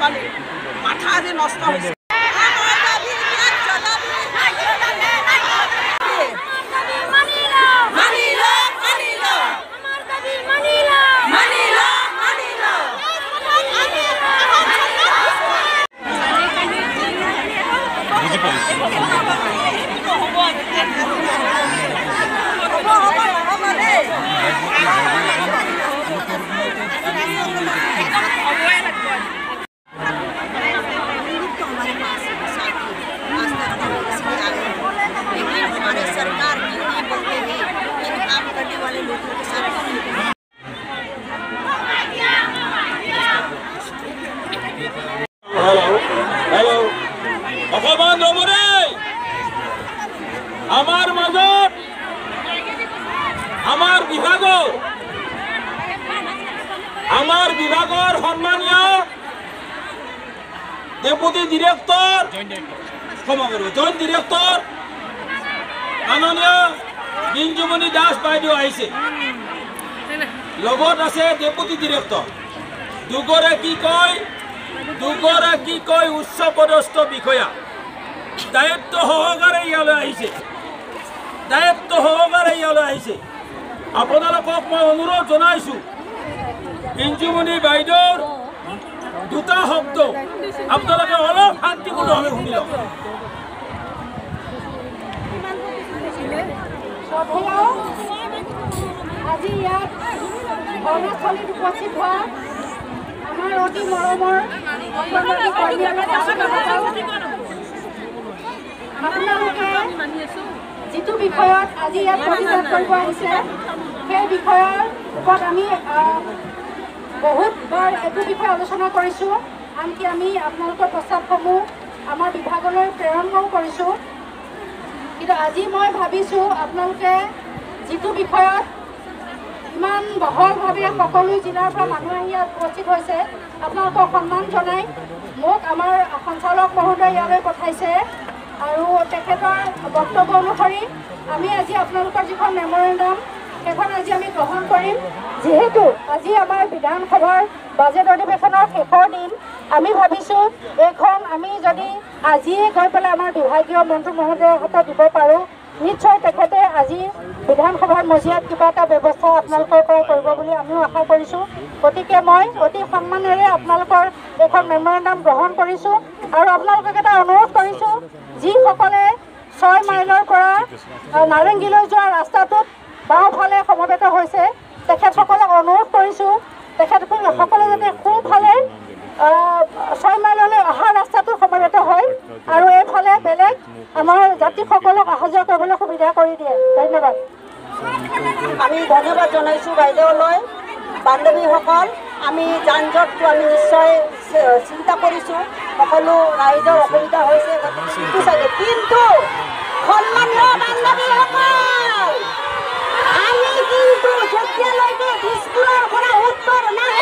ছোৱালীৰ মাথা আজি নষ্ট হৈছে। हमारे सरकार क्यों नहीं बोलते हैं इन काम करने वाले लोगों के साथ? हेलो हेलो অকমান ৰ'ব দেই। আমাৰ মাজত আমাৰ বিভাগৰ সন্মানীয় ডেপুটি ডিৰেক্টৰ, ক্ষমা কৰিব, জইণ্ট ডিৰেক্টৰ মাননীয় বিঞ্জুমণি দাস বাইদেউ আহিছে, লগত আছে ডেপুটি ডিৰেক্টৰ দুগৰাকীকৈ উচ্চ পদস্থ বিষয়া দায়িত্ব সহকাৰে ইয়ালৈ আহিছে, দায়িত্ব সহকাৰে ইয়ালৈ আহিছে। আপোনালোকক মই অনুৰোধ জনাইছোঁ, ইঞ্জুমণি বাইদেউৰ দুটা শব্দ আপোনালোকে অলপ শান্তিপূৰ্ণভাৱে শুনি লওক। আজি ইয়াত ধৰ্ণাস্থলীত উপস্থিত হোৱা আমাৰ অতি মৰমৰ আপোনালোকে যিটো বিষয়ত আজি ইয়াত প্ৰতিবাদ কৰিব আহিছে, সেই বিষয়ৰ ওপৰত আমি বহুতবাৰ এইটো বিষয়ে আলোচনা কৰিছোঁ। আনকি আমি আপোনালোকৰ প্ৰস্তাৱসমূহ আমাৰ বিভাগলৈ প্ৰেৰণো কৰিছোঁ। কিন্তু আজি মই ভাবিছোঁ, আপোনালোকে যিটো বিষয়ত ইমান বহলভাৱে সকলো জিলাৰ পৰা মানুহ আহি ইয়াত উপস্থিত হৈছে, আপোনালোকক সন্মান জনাই মোক আমাৰ সঞ্চালক মহোদয় ইয়ালৈ পঠাইছে আৰু তেখেতৰ বক্তব্য অনুসৰি আমি আজি আপোনালোকৰ যিখন মেমৰেণ্ডাম, সেইখন আজি আমি গ্ৰহণ কৰিম। যিহেতু আজি আমাৰ বিধানসভাৰ বাজেট অধিৱেশনৰ শেষৰ দিন, আমি ভাবিছোঁ এইখন আমি যদি আজিয়ে গৈ পেলাই আমাৰ বিভাগীয় মন্ত্ৰী মহোদয়ৰ হাতত দিব পাৰোঁ, নিশ্চয় তেখেতে আজি বিধানসভাৰ মজিয়াত কিবা এটা ব্যৱস্থা আপোনালোকৰ পৰা কৰিব বুলি আমিও আশা কৰিছোঁ। গতিকে মই অতি সন্মানেৰে আপোনালোকৰ এইখন মেমৰেণ্ডাম গ্ৰহণ কৰিছোঁ আৰু আপোনালোকক এটা অনুৰোধ কৰিছোঁ, যিসকলে 6 মাইলৰ পৰা নাৰেংগীলৈ যোৱা ৰাস্তাটোত বাওঁফালে সমবেত হৈছে, তেখেতসকলক অনুৰোধ কৰিছোঁ, তেখেতসকলে যাতে সোঁফালে 6 মাইললৈ অহা ৰাস্তাটোত সমবেত হয় আৰু এইফালে বেলেগ আমাৰ যাত্ৰীসকলক অহা যোৱা কৰিবলৈ সুবিধা কৰি দিয়ে। ধন্যবাদ। আমি ধন্যবাদ জনাইছোঁ বাইদেউলৈ। বান্ধৱীসকল, আমি যান জঁটটো আমি নিশ্চয় চিন্তা কৰিছোঁ। সকলো ৰাইজৰ অসুবিধা হৈছে ইটো চাইডে। কিন্তু সন্মানীয় বান্ধৱীসকল, আমি কিন্তু যেতিয়ালৈকে দিছপুৰৰ পৰা উত্তৰ নাহে